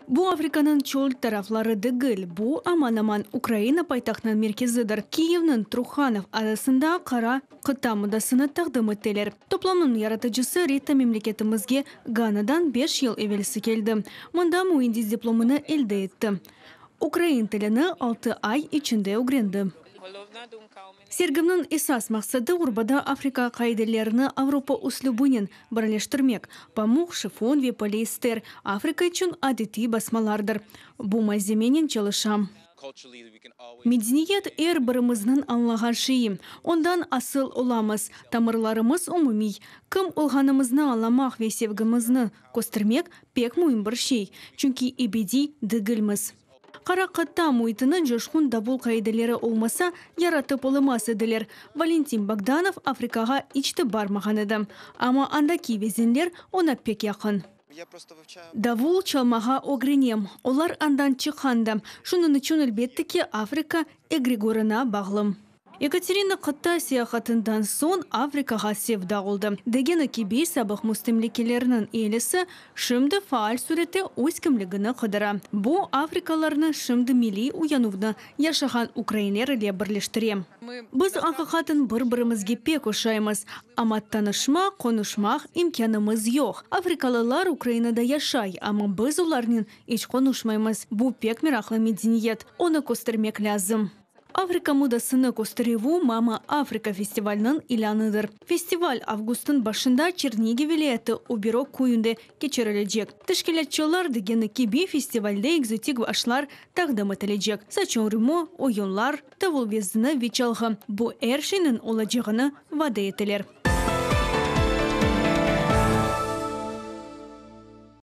Bu Afrikanıñ çöl tarafları degil, bu aman-aman Ukraina paytahtınıñ merkezidir, Kiyevniñ Truhanov adasında qara qıta modasını taqdim eteler. Toplamnıñ yaratıcısı Rita memleketimizge Ganadan beş yıl evelsi keldi. Mında müendis diplomını elde etti. Ukrain tilini altı ay içinde ögrendi. Sergimniñ esas maqsadı, urbada Afrika qaidelerini Avropa üslübinen birleştirmek. Pamuq, şifon ve poliester, Afrika içün adetiy basmalardır. Bu malzemenen çalışam. Medeniyet, er birimizniñ añlağan şeyi. Ondan asıl olamız. Tamırlarımız umumiy. Kim olğanımıznı añlamaq ve sevgimizni köstermek pek müim bir şey, çünki ebediy degilmiz. Qara qıta müitini coşqun davul qaideleri olmasa, yaratıp olamaz ediler. Valentin Bogdanov Afrikağa iç te barmağan edi, amma andaki vezinler oña pek yaqın. Davul çalmağa ögrenem, olar andan çıqqan da, şunıñ içün, elbette ki, Afrika egregorına bağlım. Yekaterina qıta seyahatından soñ Afrikağa sevda oldı. Degeni kibi, sabıq müstemlekelerniñ ealisi şimdi faal sürette öz kimligini qıdıra. Bu, afrikalılarnı şimdi milliy uyanuvnı yaşağan ukrainler ile birleştire. Biz aqiqaten bir-birimizge pek oşaymız, amma tanışmaq, qonuşmaq imkânımız yoq. Afrikalılar Ukrainada yaşay, amma biz olarnen iç qonuşmaymız. Bu pek meraqlı medeniyet, onı köstermek lâzim. Afrika modasını kösterüvi Mama Afrika festivaliniñ ilânıdır. Festival avgustnıñ başında Çernigiv vilâyeti Obirog köyünde keçirilecek. Teşkilâtçılar degeni kibi, festivalde ekzotik aşlar taqdim etilecek, saç örümi, oyunlar, davul vezini ve çalğı, bu er şeyniñ olacağını vade eteler.